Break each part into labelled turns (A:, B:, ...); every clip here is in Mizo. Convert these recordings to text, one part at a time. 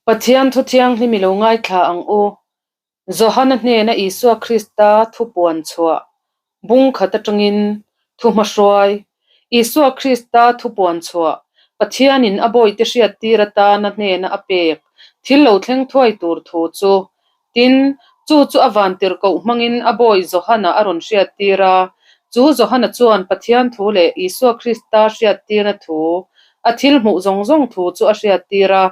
A: Pathian thu thianghlim i lo ngaithla ang u. Johana hnena Isua Krista thu puan chhuah bung khat atangin thu hmahruai. Isua Krista thu puan chhuah Pathianin a bawihte hriattir atana hnena a pek thil lo thleng thuai tur thu chu Tin, chu chu a vantirhkoh hmangin a bawi Johana a rawn hriattir a. Chu Johana chuan Pathian thu leh Isua Krista hriattirna thu, a thil hmuh zawng zawng thu chu a hriattir a.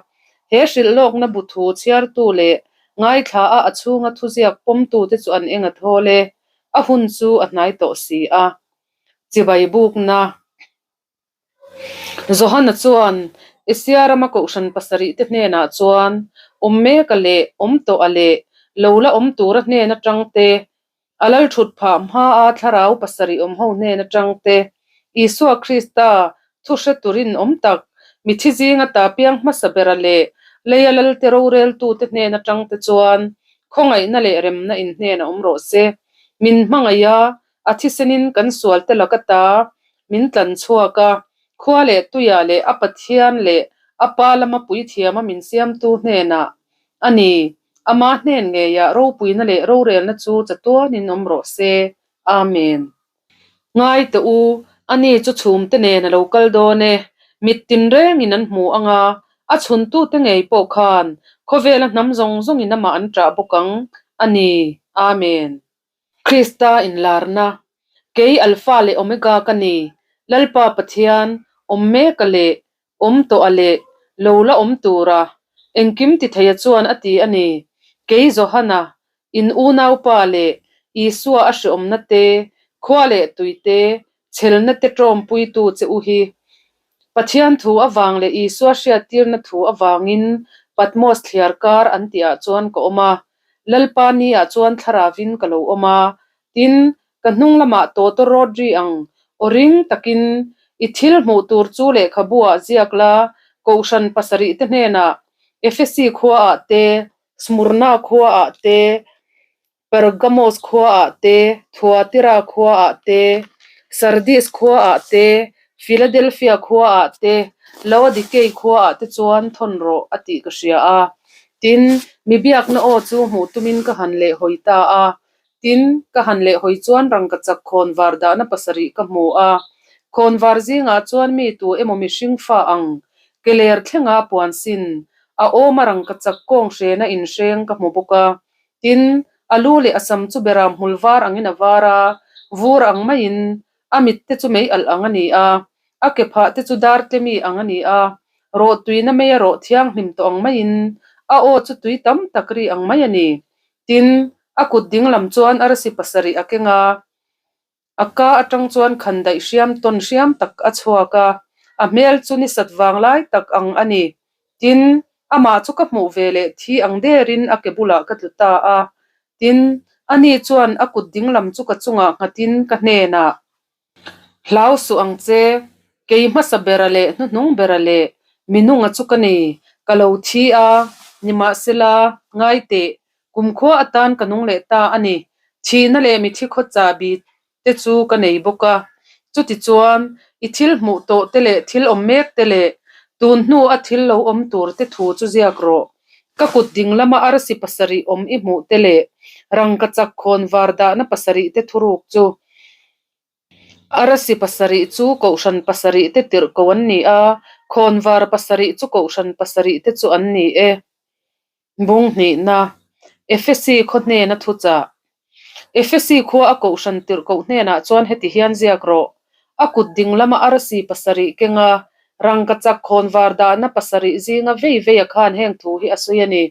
A: He hrilhlawkna bu thu chhiartu leh ngaithla a a chhunga thuziak pawmtute chu an eng a thawl e, a hun chu a hnai tawh si a. Chibai bukna. Johana chuan Asia rama kohhran pasarihte hnenah chuan awm mek a leh awm tawh a leh lo la awm tura hnen atang te, a lal thut phah hmaa thlarau pasarih awm ho hnen atang te, Isua Krista thu hre turin awm tak, mithi zinga ta piang hmasa bera leh leia lalte roreltute hnen atang te chuan khawngaihna leh remna in hnenah awm rawh se. Min hmangaih a, A thisenin kan sualte laka ta min tlan chhuak a, khua leh tuiah leh a Pathian leh a Pa lama puithiama min siamtu hnenah a ni. Ama hnen ngeiah ropuina leh rorelna chu chatuanin awm rawh se. Amen. Ngai teh u, ani chu chhumte nen a lo kal dawn e. Mit tinrengin an hmu ang a, a chhuntute ngei pawh khan khawvela hnam zawng zawngin amah an ṭah bawk ang a ni. Amen. Krista inlarna, Kei Alpha leh Omega ka ni, Lalpa Pathian, awm meka leh awm tawha leh lo la awm tura engkim ti theia chuan a ti a ni. Kei Johana, in unaupa leh Isua a hreawmna te, khua leh tui te, chhelna te ṭawmpuitu che u hi. Pathian thu avang leh Isua hriattirna thu avangin Patmos thliar kar an tihah chuan ka awm a. Lalpa ni ah chuan thlaravin ka lo awm a, tin, ka hnung lamah tawtawrawt ri ang aw ring takin i thil hmuh tur chu lehkhabu ah ziak la, Kohhran pasarih te hnenah Efesi khua ah te, Smurna khua ah te, Pergamos khua ah te, Thuatira khua ah te, Sardis khua ah te, Philadelphia khua ah te, Laodikei khua ah te chuan thawn rawh a tih ka hria a. Tin, mi biakna aw chu hmuh tumin ka han lehhawi ta a. Tin, ka han lehhawi chuan rangkachak khawnvar dahna pasarih ka hmu a. Khawnvar zingah chuan mi tu emaw mihring fa ang ke ler thlenga puan sin, a awma rangkachak kawng hrena inhreng ka hmu bawk a. Tin, a lu leh a sam chu beram hmul var angin a var a, vur ang maiin a mit te chu mei alh ang a ni a, a ke phah te chu dar tle mi ang a ni a, rawh tuina mei a rawh thianghlim tawh ang maiin a aw chu tui tam tak ri ang mai a ni. Tin, a kut dinglam chuan arsi pasarih a keng a, a ka atang chuan khandaih hriam tawn hriam tak a chhuak a, a hmel chu ni sat vang lai tak ang a ni. Tin, amah chu ka hmuh ve leh thi ang derin a ke bulah ka tlu ta a. Tin, ani chuan a kut dinglam chu ka chungah nghatin ka hnenah, Hlau suh ang che, kei hmasa bera leh hnuhnung bera leh minunga chu ka ni, ka lo thi a, nimahsela, ngai teh, kumkhua atan ka nung leh ta a ni, thihna leh mithi khaw chahbi te chu ka nei bawk a. Chutichuan, i thil hmuh tawh te leh thil awm mek te leh tun hnu a thil lo awm tur te thu chu ziak rawh. Ka kut ding lama arsi pasarih awm i hmuh te leh rangkachak khawn var dahna pasarih te thuruk chu. Arsi pasarih chu kohhran pasarih te tirh ko an ni a, khawn var pasarih chu kohhran pasarih te chu an ni e. Bung hnihna, Efesi khaw hnena thuchah. Efesi khua a kohhran tirh koh hnenah chuan heti hian ziak rawh, A kut ding lama arsi pasarih kenga rangkachak khawn var dahna pasarih zinga vei veia khan heng thu hi a sawi a ni.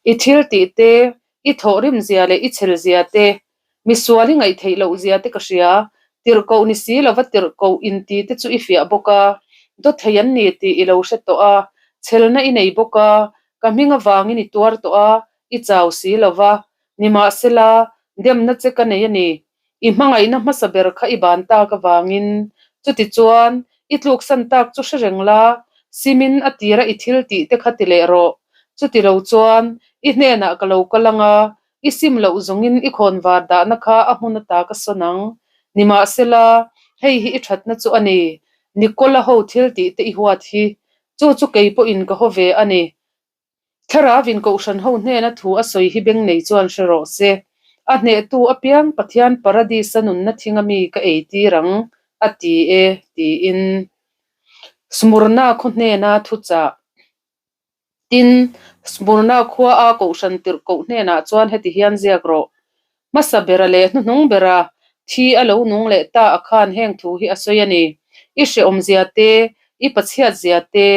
A: I thil tih te, i thawhrim zia leh i chhel zia te, Misual i ngaih theih loh zia te ka hria, tirhkoh ni si lova tirhkoh inti te chu i fiah bawk a, dawthei an ni tih i lo hre tawh a, chhelna i nei bawk a, ka hming avangin i tuar tawh a, i chau si lova, nimahsela, demna che ka nei a ni. I hmangaihna hmasa ber kha i ban tak avangin, chutichuan, i tluksan tak chu hre reng la, simin a tira i thil tih te kha ti leh rawh. Chutilo chuan, i hnenah ka lo kal ang a, I sim loh zawngin i khawnvar dahna kha a hmun ata ka sawn ang. Nimahsela, hei hi i thatna chu a ni. Nikola ho thil tih te i huat hi. Chu chu kei pawhin ka haw ve a ni. Thlarauin Kohhran ho hnena thu a sawi hi beng nei chuan hre rawh se. A hnehtu apiang Pathian Paradis-a nunna thinga mi ka ei tir ang, a ti e, tiin Smurna khaw hnena thuchah. Tin, Smurna khua a Kohhran tirhkoh hnenah chuan heti hian ziak rawh, Hmasa bera leh hnuhnung bera thi a lo nung leh ta a khan heng thu hi a sawi a ni. I hrehawmzia te, i pachhiatzia te,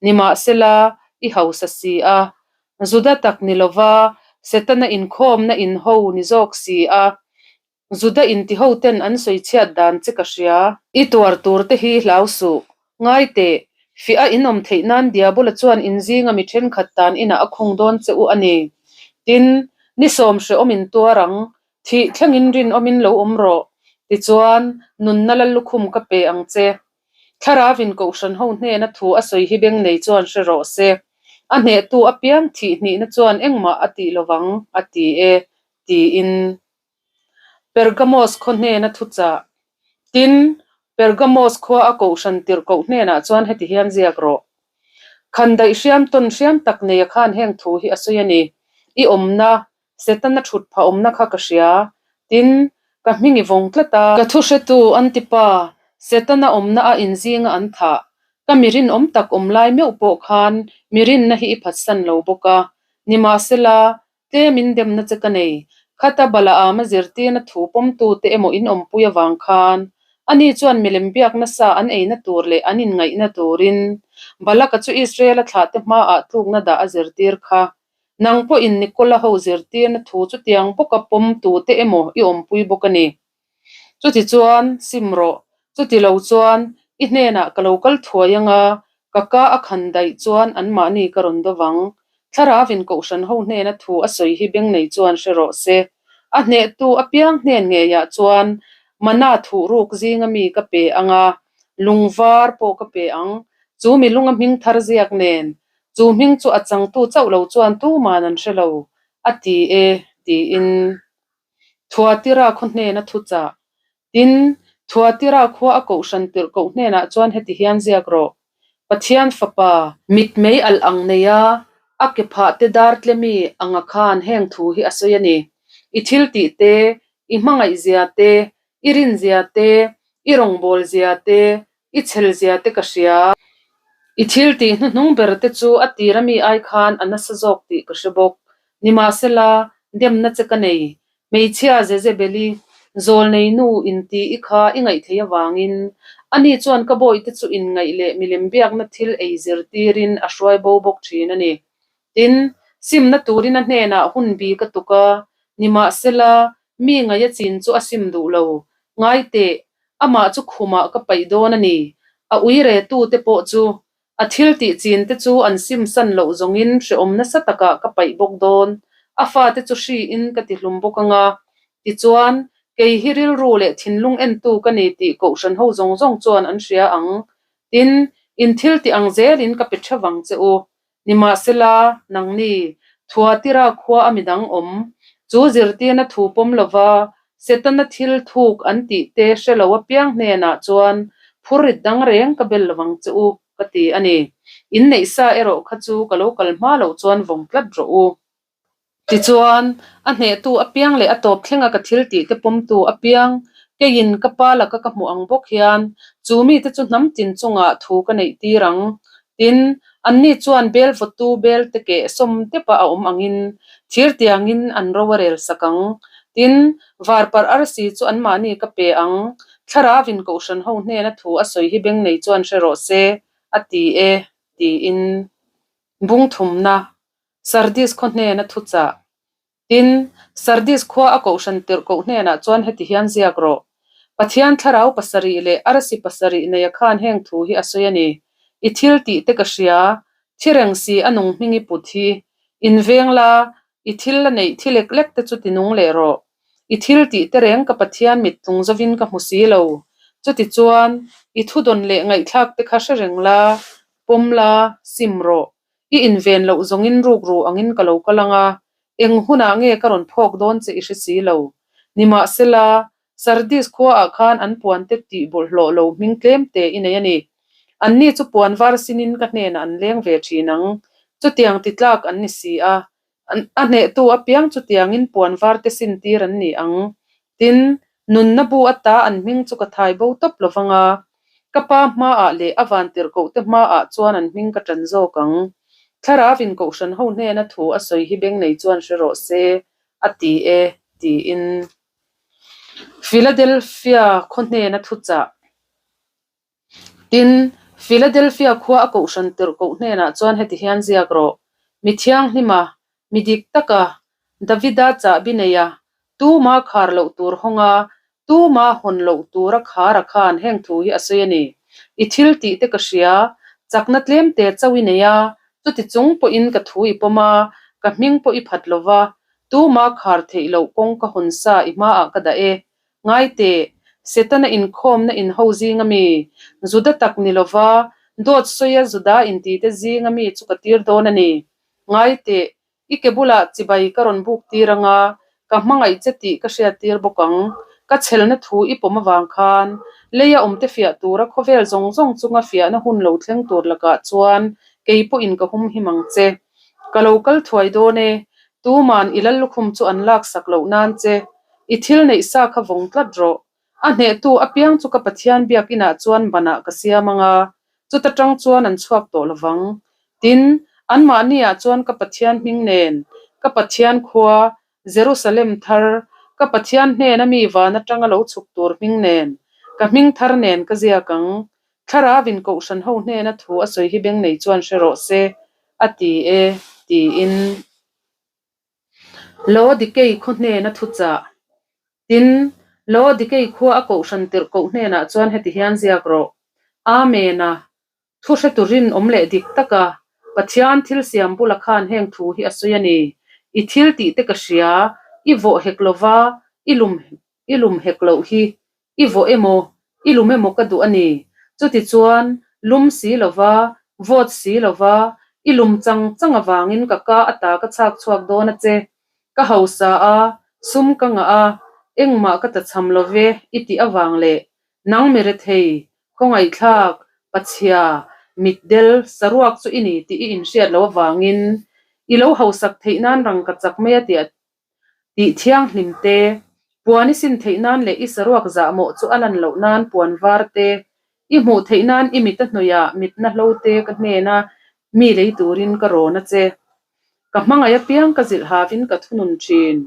A: nimahsela i hausa si a. Juda tak ni lova Setana inkhawmna inho ni zawk si a. Juda intihoten an sawi chhiat dan che ka hria. I tuar tur te hi hlau suh. Ngai teh, fiah a inawm theih nan Diabola chuan in zinga mi thenkhat tan inah a khung dawn che u a ni. Tin, ni sawm hrehawm in tuar ang, thih thlengin rinawmin lo awm rawh. Tichuan, nunna la lukhum ka pe ang che. Thlarauin Kohhran ho hnena thu a sawi hi beng nei chuan hre rawh se. A hnehtu apiang thih hnihna chuan engmah a tih lovang, a ti e, tiin. Pergamos khaw hnena thuchah. Tin, Pergamos khua a kohhran tirhkoh hnenah chuan heti hian ziak rawh. Khandaih hriam tawn hriam tak neia khan heng thu hi a sawi a ni. I awmna, Setana thut phah awmna kha ka hria. Tin, ka hming i vawng tlat a. Ka thu hretu Antipa, Setana awmna a inzinga an thah. Ka mi rinawm tak awm lai meuh pawh khan mi rinna hi i phatsan lo bawk a. Nimahsela, Tlem in demna che ka nei. Khata Balaama zirtirna thu pawmtute emaw in awmpui avang khan, ani chuan milem biak nasa an eina tur leh an inngaihna turin Balaka chu Israela thlahte hmaah tlukna dah a zirtir kha. Nang pawhin Nikola ho zirtirna thu chutiang bawka pawmtute emaw i awmpui bawk a ni. Chuti chuan, sim rawh. Chuti lo chuan, i hnenah ka lo kal thuai anga, ka ka a khan daih chuan anmahni ka rawn do vang. Thlarauin Kohhran ho hnena thu a sawi hi beng nei chuan hre rawh se. A hnehtu apiang hnen ngeiah chuan mana thuhruk zinga mi ka pe anga, lung var pawh ka pe ang. Chu mi lunga hming thar ziak nen, chu hming chu a changtu chauh lo chuan tuman an hre lo, a ti e, tiin. Thuatira khaw hnena thuchah. Tin, Thuatira khua a kohhran tirh koh hnenah chuan heti hian ziak rawh, Pathian Fapa, mitmei alh ang neia a ke phah te dar tlemi anga khan heng thu hi a sawi a ni, I thil tih te, i hmangaih zia te, i rin zia te, i rawngbawl zia te, I chhel zia te ka hria. I thil tih hnuhnung ber te chu a tir ami ai khan a nasa zawk tih ka hre bawk. Nimahsela, demna che ka nei. Hmeichhia Jezebeli, zawlnei nu inti i kha i ngaih theih avangin, ani chuan ka bawihte chu inngaih leh milem biakna thil ei zirtirin a hruai bo bawk thin a ni. Tin, simna turin a hnenah hun bi ka tuk a, nimahsela, mi ngaih a chin chu a sim duh lo. Ngai teh, amah chu khumah ka paih dawn a ni. A ui retute pawh chu a thil tih chin te chu an sim san loh zawngin hrehawm nasa takah ka paih bawk dawn. A fate chu hriin ka ti hlum bawk anga. Tichuan, kei hi rilru leh thinlung entu ka ni tih kohhran ho zawng zawng chuan an hria ang. Tin, in thil tih ang zelin ka pe theuh vang che u. Nimahsela, nangni, Thuatira khua a midang awm, chu zirtirna thu pawm lova Setana thil thuk an tih te hre lo apiang hnenah chuan phurrit dang reng ka bel lovang che u, ka ti a ni. Inneih sa erawh kha chu ka lo kal hma loh chuan vawng tlat rawh u. Tichuan, a hnehtu apiang leh a tawp thlenga ka thil tih te pawmtu apiang, keiin ka pa laka ka hmuh ang bawk hian, chu mite chu hnam tin chungah thu ka neih tir ang. Tin, anni chuan bel vawtu bel te keh sawm tepa a awm angin, thir tiangin an ro a rel sak ang. Tin, varparh arsi chu anmahni ka pe ang. Thlarauin Kohhran ho hnena thu a sawi hi beng nei chuan hre rawh se, a ti e, tiin. Bung thumna Sardis khaw hnena thuchah. Tin, Sardis khua a kohhran tirh koh hnenah chuan heti hian ziak rawh, Pathian thlarau pasarih leh arsi pasarih neia khan heng thu hi a sawi a ni. I thil tih te ka hria, thi reng si a nung hming i put hi. In veng la, i thil la neih thi lek lek te chu ti nung leh rawh. I thil tih te reng ka Pathian mit tlung zovin ka hmu si lo. Chutichuan, i thudawn leh ngaihthlak te kha hre reng la, pawm la, sim rawh. I inven loh zawngin rukru angin ka lo kal ang a, eng hunah nge ka rawn phawk dawn che i hre si lo. Nimahsela, Sardis khuaah khan an puante tih bawlhhlawh lo hming tlem te i nei a ni. Anni chu puan var sinin ka hnenah an leng ve thin ang. Chutiang ti tlak an ni si a, a hnehtu apiang chutiangin puan var te sin tir an ni ang. Tin, nunna bu ata an hming chu ka thai bo tawp lo vang a, ka pa hmaah leh a vantirhkohte hmaah chuan an hming ka ṭan zawk ang. Thlarauin Kohhran ho hnena thu a sawi hi beng nei chuan hre rawh se, a ti e, tiin. Philadelphia khaw hnena thuchah. Tin, Philadelphia khua a kohhran tirhkoh hnenah chuan heti hian ziak rawh, Mi thianghlima, mi dik taka, Davida chahbi neia, tuma khar loh tur hawnga, tuma hawn loh tura khara khan heng thu hi a sawi a ni. I thil tih te ka hria, chakna tlem te chauh i nei a, chuti chung pawhin ka thu i pawm a, ka hming pawh i phat lo va, tuma khar theih loh kawng ka hawn sa i hmaah ka dah e, Ngai teh, Setana inkhawmna inho zinga mi, Juda tak ni lova, dawt sawia Juda intite zinga mi chu ka tir dawn a ni. Ngai teh, i ke bulah chibai ka rawn buk tir anga, ka hmangaih che tih ka hriattir bawk ang. Ka chhelna thu i pawm avang khan, leia awmte fiah tura khawvel zawng zawng chunga fiahna hun lo thleng tur lakah chuan kei pawhin ka humhim ang che. Ka lo kal thuai dawn e, tuman i lallukhum chu an laksak loh nan che. I thil neih sa kha vawng tlat rawh. A hnehtu apiang chu ka Pathian biakinah chuan banah ka siam ang a, chuta tang chuan an chhuak tawh lo vang. Tin, anmahniah chuan ka Pathian hming nen, ka Pathian khua, Jerusalem thar, ka Pathian hnena mi van atanga lo chhuk tur hming nen, ka hming thar nen ka ziak ang. Thlarauin Kohhran ho hnena thu a sawi hi beng nei chuan hre rawh se, a ti e, tiin. Laodikei khaw hnena thuchah. Tin, Laodikei khua a kohhran tirh koh hnenah chuan heti hian ziak rawh, Amen a, thu hre turin awm leh dik taka Pathian thil siam bula khan heng thu hi a sawi a ni. I thil tih te ka hria, i vawh hek lova, i lum i lum hek loh hi I vawh emaw, i lum emaw ka duh a ni. Chutichuan, lum si lova, vawt si lova, i lum chang chang avangin ka ka ata ka chhak chhuak dawn a che. Ka hausa a, sum ka ngah a, engmah ka tlachham lo ve i tih avang leh nang mi rethei, khawngaihthlak, pachhia, mitdel, saruak chu i ni tih i inhriat loh avangin i lo hausak theih nan rangka chak mai a tih Tih thianghlim te, puan i sin theih nan leh i saruak zahmawh chu a lan loh nan puan var te, i hmuh theih nan i mit a hnawih ah mitna hlo te ka hnena mi lei turin ka rawn a che. Ka hmangaih apiang ka zilh havin ka thunun thin.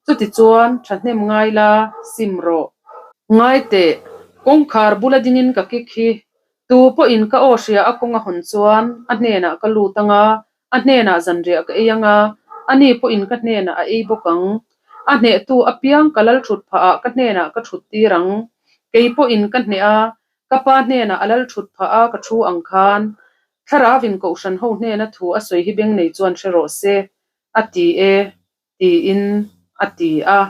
A: Chutichuan, thahnem ngai la, sim rawh. Ngai teh, kawngkhar bula dingin ka kik hi, tu pawhin ka aw hria a kawng a hawn chuan a hnenah ka lut anga A hnenah zanriah ka ei anga, ani pawhin ka hnenah a ei bawk ang. A hnehtu apiang ka lal thut phahah ka hnenah ka thut tir ang. Kei pawhin ka hneh a, ka pa hnenah a lal thut phah a ka thu ang khan. Thlarauin Kohhran ho hnena thu a sawi hi beng nei chuan hre rawh se, a ti e, tiin a ti a.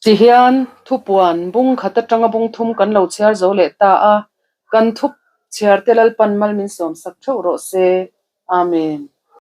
A: Tihian thupuan bung khat atanga bung thum kan lo chhiar zo leh ta a, kan thup chhiarte Lalpan mal min sawmsak theuh rawh se. Amen.